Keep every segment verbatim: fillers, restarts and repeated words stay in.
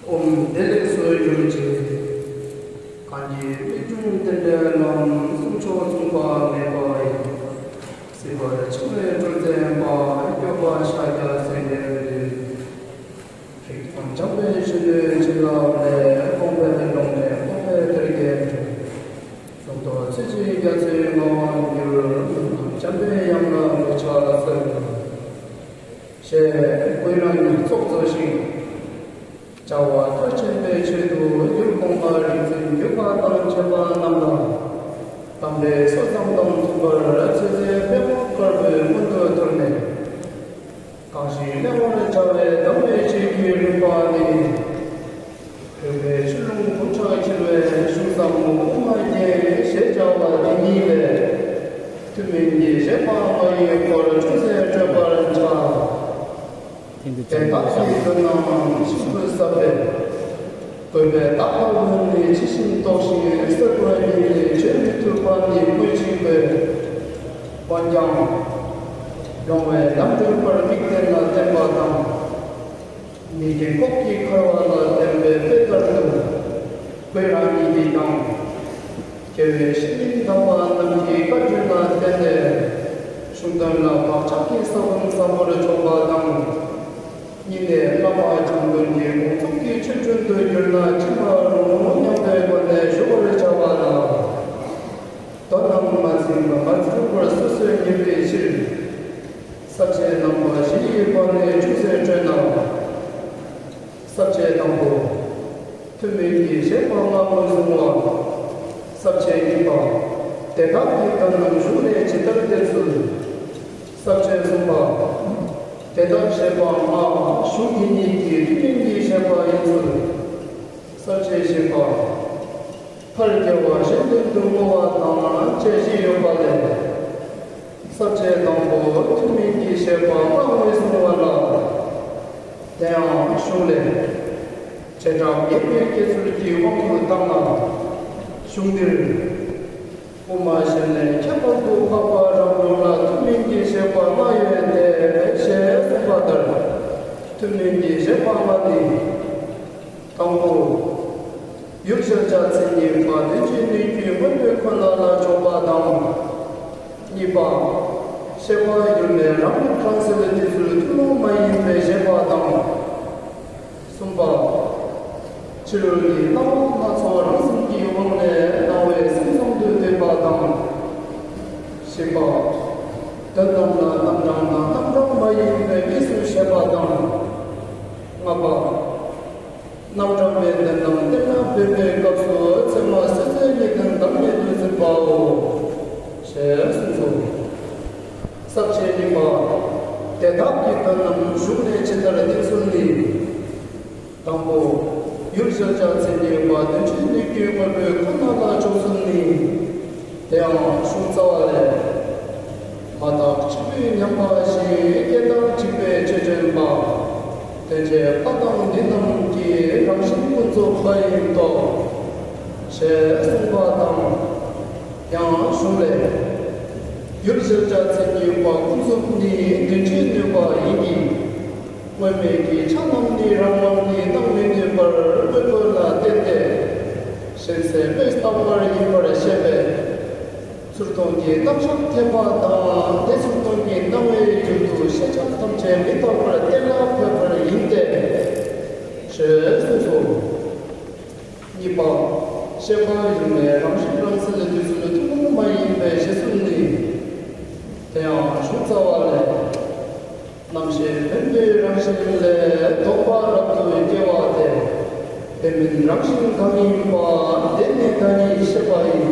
ཨོཾ་བདེ་ལེགས་སུ་གྱུར་ཅིག། གང་གི་དམིགས་དྲུང་རྟེན་འབྲེལ་ལམ། གསུང་མཆོག་མཚུངས་པ་མེད་པ་ཡི། སྲིད་པར་འཆིང་བའི་གྲོལ་མཛད་པ། སྐྱོབ་པ་ཤཱཀྱ་སེང་གེ་འདི། རིགས་དང་འཇམ་དཔལ་གཞོན་ནུའི་བྱིན་རླབས་ལས། དབང་པོའི་ཀློང་ནས་དབང་པོའི་གཏེར་གྱིས་ལུང་རྟོགས་ཚུལ་བཞིན་རྒྱ་མཚོའི་ངང་དབང་གྱུར། འཇམ་པའི་དབྱངས་ལ་འོད་ཆགས་སོལ། ཞེས་བསྐུལ་རབ་ཉིད་ཚོགས་རྫོགས་ཤིང་། བྱ་བ་མཐར་ཕྱིན་པའི་ཆེད་དུ་འགྱུར་དགོངས་པ་རིག་འཛིན་འགྱུར་བ་དང་བཅས་པ་རྣམས་དང་། རྟ་མགྲིན་སོ་བཟང་དང་མཐུན་པར་ཚེ་ཟད་པདྨ་དཀར་པོའི་མངོན་དུ་གྱུར་ནས། གང་ཞིག་གླེང་བར་བྱ་བའི་གདམས་པའི་ཆོས་ཀྱི་རིམ་པ་ནི། རིག་པའི་ཆུ་ཀླུང་འབུམ་ཕྲག་འཁྱིལ་བའི་གཞུང་ཟབ་མོ་དབུ་མ་རྒྱན་ཞེས་བྱ་བ་འདི་ཉིད་ལས། ཐུན་མིན་གྱི་བཞེད་པ་ལྔ་ཡི་སྐོར་ཅུང་ཟད་སྤྲོས་པར་བྱ། དེ་དག་གི་དོན་རྣམས་ཤིན་ཏུ་ཟབ་པས། དགོས་པའི་བདག་ལ་མངོན་ནས་ཇི་བཞིན་རྟོགས་ཤིང་གསལ་བར་ཉིད་ནས་བརྗོད་མི་ཐུབ་པ་ནི་དངོས་གཅིག་པས། འོན་ཀྱང་། ལོང་བས་ལམ་བགྲོད་པར་མིག་ལྡན་ལ་བསྟན་པ་དང་། མིག་གི་ལྐོག་གྱུར་འཁོར་བ་ལ་བསྟན་པའི་དཔེ་ལྟར་དུ། དཔེ་རང་ཉིད་ཀྱིས་ཀྱང་། དགེ་བའི་བཤེས་གཉེན་དམ་པ་རྣམས་ཀྱི་བཀའ་དྲིན་ལ་བརྟེན་ཏེ། གཞུང་དོན་ལ་བག་ཆགས་ཀྱི་ས་བོན་བཟང་པོར་འཇོག་པ་དང་། གཉིས་ནས་བླ་མ་སྦྱངས་དོན་གྱི་དགོངས་རྫོགས་ཀྱི་ཆོས་བྱོན་དུ་གྱུར་ན་ཅི་མ་རུང་སྙམ་པའི་སྒོ་ནས་ཞུ་བར་བྱ་བ་ལ། དོན་རྣམས་མ་ཟིན་པ་མ་ཚུགས་པར་སོ་སོས་ཉེན་པའི་ཕྱིར། ས་བཅད་རྣམ་པ་བཞི་ཡི་སྒོ་ནས་ཅུང་ཟད་སྤྲོས་ན། ས་བཅད་དང་པོ། ཐུན་མིན་གྱི་བཞེད་པ་ལྔ་ངོས་བཟུང་བ། ས་བཅད་གཉིས་པ། དེ་དག་གི་དོན་རྣམས་གཞུང་ལས་ཇི་ལྟར་བསྟན་ཚུལ། ས་བཅད་གསུམ་པ། དེ་དག་བཞེད་པ་ལྔ་གཞུང་དེ་ཉིད་ཀྱི་ཐུན་མིན་གྱི་བཞེད་པ་ཡིན་ཚུལ། ས་བཅད་བཞི་པ། མཐར་དགེ་བ་གཞན་དོན་དུ་བསྔོ་བ་དང་བཅས་བཞི་ཡོད་པ་ལས། ས་བཅད་དང་པོ་ཐུན་མིན་གྱི་བཞེད་པ་ལྔ་ངོས་བཟུང་བ་ལ། དེ་ཡང་གཞུང་ལས། བྱེ་བྲག་ངེས་པའི་སྐྱེད་ཚུལ་གྱི་དབང་དུ་བཏང་ན། གཞུང་འདིར། དབུ་མ་གཞན་ལས་ཁྱད་པར་དུ་འཕགས་པ་རང་ལུགས་ལ་ཐུན་མིན་གྱི་བཞེད་པ་ལྔ་ཡོད་དེ་ཞེས་གསུངས་པ་ལྟར། ཐུན་མིན་གྱི་བཞེད་པ་ལྔ་ནི། དང་པོ། ཡུལ་གཞལ་བྱ་མཚན་ཉིད་པ་དོན་གཅིག་སྣོད་བཅུད་དངོས་པོའི་ཁོ་ན་ལ་འཇོག་པ་དང་། གཉིས་པ། ཤེས་པ་ཡུལ་མེད་རང་རིག་རང་གསལ་དེ་ཚུལ་ཐུན་མོང་མ་ཡིན་པའི་བཞེད་པ་དང་། གསུམ་པ། ཕྱི་རོལ་གྱི་སྣང་བ་སྣ་ཚོགས་རང་གསུམ་གྱི་དབང་ལས་སྣང་བའི་སེམས་ཙམ་དུ་འདོད་པ་དང་། བཞི་པ། དོན་དམ་ལ་རྣམ་གྲངས་དང་རྣམ་གྲངས་མ་ཡིན་པའི་དངོས་སུ་བཤད་པ་དང་། ལྔ་པ། རྣམ་གྲངས་པའི་དོན་དམ་གཏན་ལ་འབེབས་པའི་སྐབས་སུ་ཚད་མ་སོ་སོའི་གཉིས་ལྡན་བདག་མེད་དུ་འཛིན་པའོ། ཞེས་གསུངས་སོ། ས་བཅད་གཉིས་པ། དེ་དག་གི་དོན་རྣམས་གཞུང་ལས་ཇི་ལྟར་བསྟན་ཚུལ་ནི། དང་པོ། ཡུལ་གཞལ་བྱ་མཚན་ཉིད་པ་དོན་གཅིག་སྣོད་བཅུད་དངོས་པོའི་ཁོ་ན་ལ་འཇོག་ཚུལ་ནི། དེ་ཡང་གཞུང་རྩ་བ་ལས། མ་དག་གཅིག་པུས་མཉམ་པ་བཞིན་སྐྱེ་འདབ་གཅིག་པའི་ཆོས་ཅན་པ། དོན་བྱེད་པ་དང་འདི་རྣམས་ཀྱི་རང་བཞིན་ཀུན་རྫོབ་པ་ཡིན་ཏོ། ཞེས་གསུངས་པ་དང་། ཡང་གཞུང་ལས། ཡུལ་གཞལ་བྱ་མཚན་ཉིད་པ་ཀུན་རྫོབ་ནི་དོན་བྱེད་ནུས་པ་ཡིན་གྱི། དངོས་མེད་ཀྱི་ཆ་རྣམས་ནི་རང་དབང་གིས་སྣང་མི་ནུས་པར་དངོས་པོ་ལ་བརྟེན་ཏེ། གཞན་སེལ་བས་རྟག་པར་ཡིན་པར་བཤད་པས། ཚུར་མཐོང་གི་རྣམ་གཞག་འཐད་པ་དང་དེ་ཚུར་མཐོང་གི་སྣང་བའི་རྒྱུད་དུ་ཤེས་བྱ་ཐམས་ཅད་མི་རྟག་པར་གཏན་ལ་ཕེབས་པར་ཡིན་ཏེ། ཞེས་གསུངས་སོ། གཉིས་པ། ཤེས་པ་ཡུལ་མེད་རང་བཞིན་རང་གསལ་དུས་གསུམ་ཐུན་མོང་མ་ཡིན་པའི་བཞེད་ཚུལ་ནི། དེ་ཡང་གཞུང་རྩ་བ་ལས། རྣམ་ཤེས་བེམ་པོའི་རང་བཞིན་ལས་ལྡོག་པ་རབ་ཏུ་སྐྱེ་བ་སྟེ། དེ་མིན་རང་བཞིན་གང་ཡིན་པ་དེ་ནི་བདག་ཉིད་ཤེས་པ་ཡིན།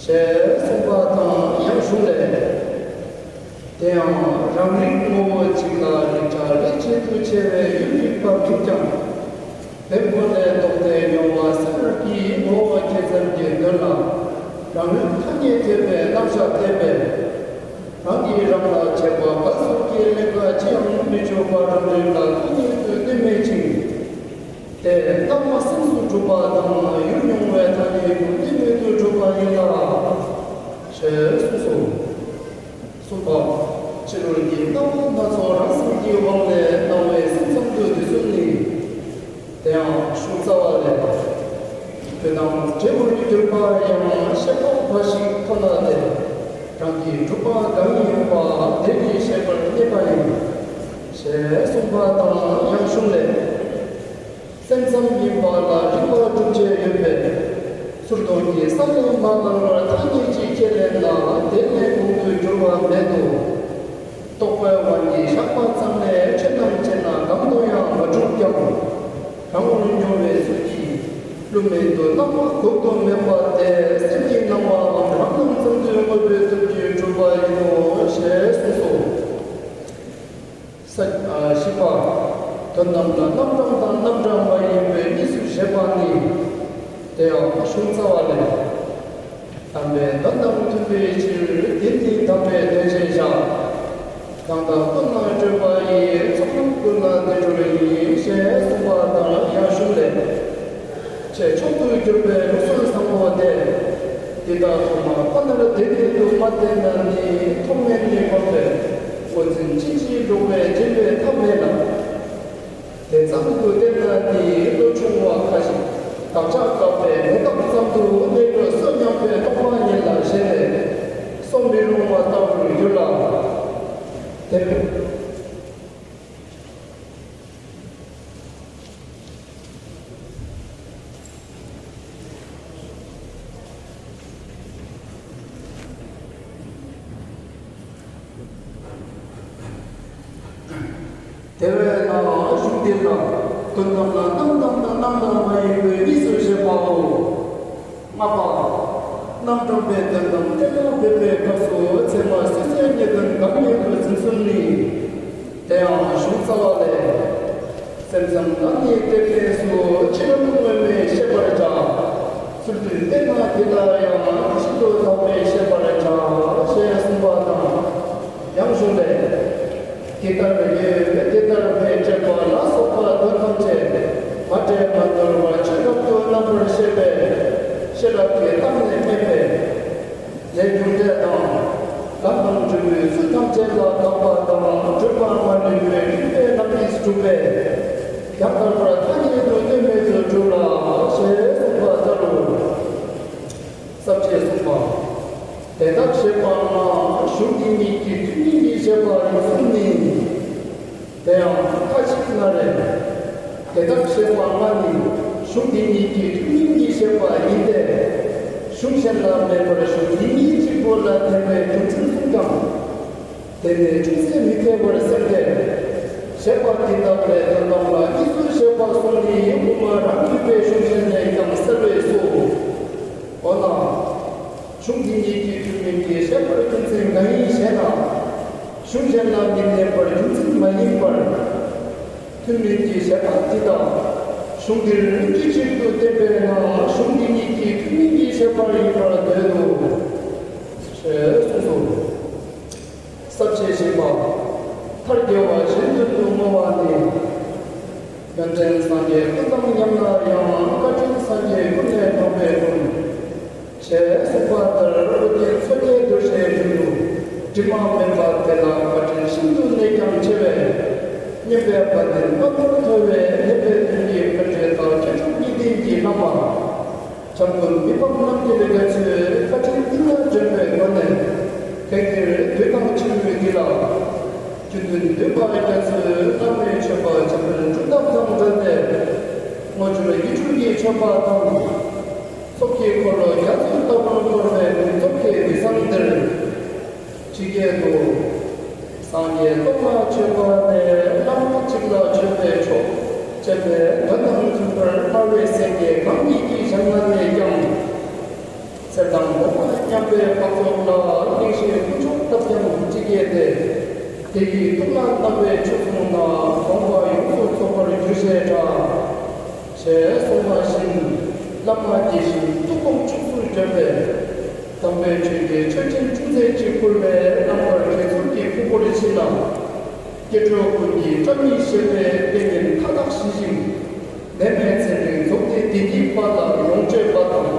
ཞེས་གསུངས་པ་དང་ཡང་གཞུང་ལས། དེ་ཡང་རང་རིག་ངོ་བོ་གཅིག་ལ་རིག་བྱ་རིག་བྱེད་དུ་ཕྱེ་བའི་ཡུལ་རིག་པ་མིན་ཀྱང་། བེམ་པོ་ལས་ལྡོག་སྟེ་མྱོང་བ་སེལ་བར་གྱི་ངོ་བོ་ཁྱད་མཚར་གྱི་དོན་ལ་རང་རིག་ཐ་སྙད་འཐད་པའི་རྣམ་གཞག་འཐད་པས། རང་གིས་རང་ལ་བྱས་པ་ག་སོགས་ཀྱི་ལས་ཀ་ཅི་ཡང་མི་བྱུང་བ་རང་རིག་ལ་ཐ་སྙད་དུ་གནས་མེད་ཅིང་། དེ་རྟག་པ་སེམས་སུ་གྲུབ་པ་དང་ཡུལ་མྱོང་བའི་ཐ་སྙད་དུ་གནས་མེད་དུ་གྲུབ་པ་ཡིན་ལ། ཞེས་གསུངས་སོ། གསུམ་པ། ཕྱི་རོལ་གྱི་སྣང་བ་སྣ་ཚོགས་རང་སེམས་ཀྱི་དབང་ལས་སྣང་བའི་སེམས་ཙམ་དུ་འདོད་ཚུལ་ནི། དེ་ཡང་ གཞུང་རྩ་བ་ལས། དོན་དམ་འབྲས་བུར་གྱུར་པ་ཡང་ཤེས་རྟོགས་པ་ཞིག་ཁོ་ན་སྟེ། རང་གི་གྲུབ་པ་གང་ཡིན་པ་དེ་ཉིད་ཤེས་པར་གནས་པ་ཡིན། ཞེས་གསུངས་པ་དང་། ཡང་གཞུང་ལས། སེམས་ཙམ་ཡིན་པ་ལ་རིག་པ་སྒྲུབ་བྱེད་ཡོད་པས། ཚུར་མཐོང་གི་ས་ལས་མ་ལངས་པར་ཐ་སྙད་ཅིག་ཁས་ལེན་ལ་དེ་ནས་གོང་དུ་འགྱུར་བ་མེད་དོ། རྟོག་པའི་དབང་གིས་བཞག་པ་ཙམ་ལས་ཆོས་རྣམས་བྱེད་ན་གང་དུ་ཡང་མ་གྲུབ་ཀྱང་། རང་ངོར་མྱོང་བའི་ཚུལ་གྱིས་བསླུ་མེད་དུ་སྣང་བ་འགོག་ཏུ་མེད་པ་སྟེ། སེམས་ཀྱི་སྣང་བའམ་རང་སྣང་ཙམ་དུ་དངོས་པོའི་སྟོབས་ཀྱིས་གྲུབ་པ་ཡིན་ནོ། ཞེས་གསུངས་སོ། ས། ཨ། བཞི་པ། དོན་དམ་ལ་རྣམ་གྲངས་དང་རྣམ་གྲངས་མ་ཡིན་པའི་གཉིས་སུ་བཞེད་པ་ནི། དེ་ཡང་གཞུང་རྩ་བ་ལས། དམ་པའི་དོན་དང་མཐུན་པའི་ཕྱིར་དེ་ནི་དམ་པའི་དོན་ཞེས་བྱ། གང་དག་ཀུན་ལ་སྤྲོད་པ་ཡི། ཚོགས་རྣམས་ཀུན་ལ་དེ་སྤྲོད་ཡིན། ཞེས་གསུངས་པ་དང་། ཡང་གཞུང་ལས། ཆེས་མཆོག་ཏུ་གྱུར་པའི་ལུགས་སྲོལ་བཟང་པོ་སྟེ། འདི་དག་ཐོག་མ་ཁོ་ནར་དེ་ཉིད་དུ་མ་བསྟན་ན་ནི་མཐོང་མེད་ནི་འོང་བས། ངོས་འཛིན་ཕྱིན་ཅི་ལོག་པས་འབྱེད་པའི་ཐབས་མེད་ལ། དེ་ཙམ་དུ་བསྟན་ན་ནི་བློ་ཆུང་བ་ཁ་ཅིག་བདག་ཅག་བཀག་པའི་མེ་སྟག་ཙམ་དུ་གནས་དགོས་སོ་སྙམ་པའི་རྟོག་པ་ཉིད་ལ་ཞེན་ནས་སོ་མི་རུང་བ་ལྟ་བུར་འགྱུར་ལ། དེ། དེ་བས་ན་གཞུང་འདི་ལ་དོན་དམ་ལ་རྣམ་གྲངས་དང་རྣམ་གྲངས་མ་ཡིན་པའི་གཉིས་སུ་བཤད་པའོ། ལྔ་པ། རྣམ་གྲངས་པའི་དོན་དམ་གཏན་ལ་འབེབས་པའི་སྐབས་སུ་ཚད་མ་སོ་སོའི་གནས་དོན་གང་ཉིད་དུ་འཛིན་ཚུལ་ནི། དེ་ཡང་གཞུང་རྩ་བ་ལས། སེམས་ཙམ་ལ་ནི་བརྟེན་ནས་སུ་ཕྱི་རོལ་དངོས་མེད་ཤེས་པར་བྱ། ཚུལ་དུ་བསྟན་ན་དེ་ལ་ཡང་ཤིན་ཏུ་ཐབས་མེད་ཤེས་པར་བྱ། ཞེས་གསུངས་པ་དང་། ཡང་གཞུང་ལས། དེ་ལྟར་ཡོད་དེ་ལྟར་མེད་དྲན་པ་ལ་སོགས་པ་དོན་ཐམས་ཅད་མ་འདྲེས་མ་ནོར་བར་ཆོས་རབ་ཏུ་རྣམ་པར་ཤེས་པས་ཤེས་རབ་ཀྱི་གཏམ་ལས་སྨྲས་པས། ལས་རྒྱུ་འབྲས་དང་། ལམ་དང་འབྲས་བུའི་ཚུལ་ཐམས་ཅད་ལ་དགག་པ་དང་སྒྲུབ་པ་མ་ནུས་པའི་རིགས་པའི་རྣམ་སྨིན་གྲུབ་པས། ཡང་དག་པར་ཐ་སྙད་དུ་གནོད་མེད་དུ་གྲུབ་ལ། ཞེས་གསུངས་པ་ལྟར་རོ། ས་བཅད་གསུངས་པ། དེ་དག་བཤད་པ་ལྔ་གཞུང་འདི་ཉིད་ཀྱི་ཐུན་མིན་གྱི་བཤད་པ་ཡིན་གསུངས་ནི། དེ་ཡང་ཁ་ཅིག་ན་རེ། དེ་དག་བཤད་པ་ལྔ་ནི་གཞུང་འདི་ཉིད་ཀྱི་ཐུན་མིན་གྱི་བཤད་པ་ཡིན་ཏེ། གཞུང་གཞན་ལ་མེད་པར་གཞུང་འདི་ཉིད་གཅིག་པོ་ལ་བརྟེན་པའི་རྒྱུ་མཚན་གསུངས་ཀྱང་། དེ་ནི་ཅུང་ཟད་མི་འཐད་པར་སེམས་ཏེ། བཤད་པ་འདི་དག་ལས་དོན་དམ་ལ་གཉིས་སུ་བཤད་པ་གསུངས་ནི་དབུ་མ་རང་རྒྱུད་པའི་གཞུང་གཞན་ལས་ཀྱང་གསལ་བས་སོ། འོ་ན། གཞུང་འདི་ཉིད་ཀྱི་ཐུན་མིན་གྱི་བཤད་པར་རྒྱུ་མཚན་གང་ཡིན་ཞེ་ན། གཞུང་གཞན་ལ་མི་བརྟེན་པར་རྒྱུ་མཚན་མ་ཡིན་པར། ཐུན་མིན་གྱི་བཤད་པ་འདི་དག་གཞུང་འདིར་དཀྱུས་གཅིག་ཏུ་བསྟན་པས་ན་གཞུང་འདི་ཉིད་ཀྱི་ཐུན་མིན་གྱི་བཤད་པ་ཡིན་པར་འདོད་དོ། ཞེས་གསུངས་སོ། ས་བཅད་བཞི་པ། མཐར་དགེ་བ་གཞན་དོན་དུ་བསྔོ་བ་ནི། ཡོན་ཏན་སངས་རྒྱས་ཀུན་དང་མཉམ་ན་ཡང་། བཀའ་དྲིན་སངས་རྒྱས་ཀུན་ལས་ལྡོག་པའི་ཀུན། ཞེས་གསུངས་པ་ལྟར་ཨོ་རྒྱན་མཚོ་རྒྱལ་རྡོ་རྗེའི་མདུན་དུ་དྲི་མ་མེད་པ་དེ་ལ་བཀའ་དྲིན་ཤིན་ཏུ་ནས་ཀྱང་ཆེ་བས། སྙན་པའི་བ་དན་དམར་པོར་མཐོ་བས་ལེགས་པའི་དོན་གྱི་མཁའ་འགྲོ་དང་མཁས་གྲུབ་གཉིས་ལྡན་གྱི་བླ་མ། འཇམ་མགོན་མི་ཕམ་རྣམ་རྒྱལ་རྒྱ་མཚོའི་བཀའ་དྲིན་ཀུན་ལ་འདྲེན་པའི་སྒོ་ནས་དེང་འདིར་དུས་དང་ཕྱི་མའི་འདི་ལ། རྒྱུ་མཐུན་འདུས་པ་རྒྱ་མཚོའི་བླ་མའི་མཆོད་པ་འཇམ་དཔལ་སྒྲུབ་ཐབས་དང་འབྲེལ་ཏེ། དངོས་འབྱོར་ཡིད་སྤྲུལ་གྱི་མཆོད་པ་དང་། ཚོགས་ཀྱི་འཁོར་ལོ་རྒྱ་མཚོ་ལྟ་བུར་བསྐོར་བའི་ཀུན་རྫོབ་ཀྱི་དུས་བཟང་འདིར། ཇི་སྐད་དུ། སངས་རྒྱས་སྟོང་ལ་མཆོད་པ་ལས། བླ་མ་གཅིག་ལ་མཆོད་པས་ཆོག་ཅེས་པའི་དོན་དང་མཐུན་པར་སྨྲ་བའི་སེང་གེ་གང་ཉིད་ཀྱི་ཞལ་སྔ་ནས་ཀྱང་། གསེར་དང་སྒོག་པ་མཉམ་པའི་འཕགས་ཚོགས་ལ། གླིང་བཞིའི་དཀོན་མཆོག་བཏབ་ཀྱང་ཇི་སྐད་དེ། དེ་ཡི་གདུགས་ལ་བསྣམས་པའི་ཆོས་གསུངས་ན། དགོངས་པ་ཡོངས་སུ་རྫོགས་པར་འགྱུར་ཞེས་གྲགས། ཞེས་གསུངས་པ་བཞིན། བླ་མ་དགྱེས་ཤིང་ཐུགས་དགོངས་ཕྱོགས་སུ་བརྗོད་པས། དམ་པའི་ཆོས་ཀྱི་མཆོད་སྤྲིན་ཅུང་ཟད་ཅིག་ཕུལ་བས་རྣམ་པར་དགྱེས་ཚུལ་གྱི་ཕུང་པོར་ཕྱིན་ལ། སྐྱེ་འགྲོ་ཀུན་གྱི་སྐྲག་སྙིང་བཞེས་པའི་ཏིང་ངེ་འཛིན་མཐའ་དག་ཞི་ཞིང་། ནད་མེད་ཚེ་རིང་རྫོགས་ཏེ་བདེ་སྐྱིད་པ་ལ་ལོངས་སྤྱོད་པ་དང་།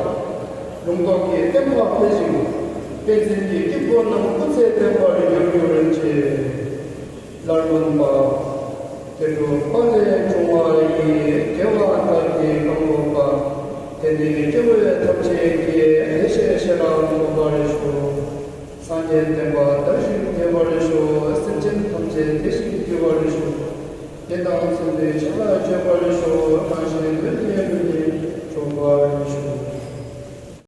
ལུང་རྟོགས་ཀྱི་བསྟན་པ་འཕེལ་ཞིང་། པཎ་ཆེན་གྱི་སྐྱེས་བུ་རྣམས་སྐུ་ཚེ་བརྟན་པར་འགྱུར་གྱུར་ཅིག་སླར་འདོན་པ། དགེ་སྒྲུབ་པ་ལས་བྱུང་བ་ཡི། དགེ་བ་དག་གི་ དེ་ནི་སྐྱེ་བོ་ཐམས་ཅད་ཀྱིས་བདེ་གཤེགས་ཤེས་རབ་མགོན་པོར་ཞུ། སངས་རྒྱས་བསྟན་པ་དར་ཞིང་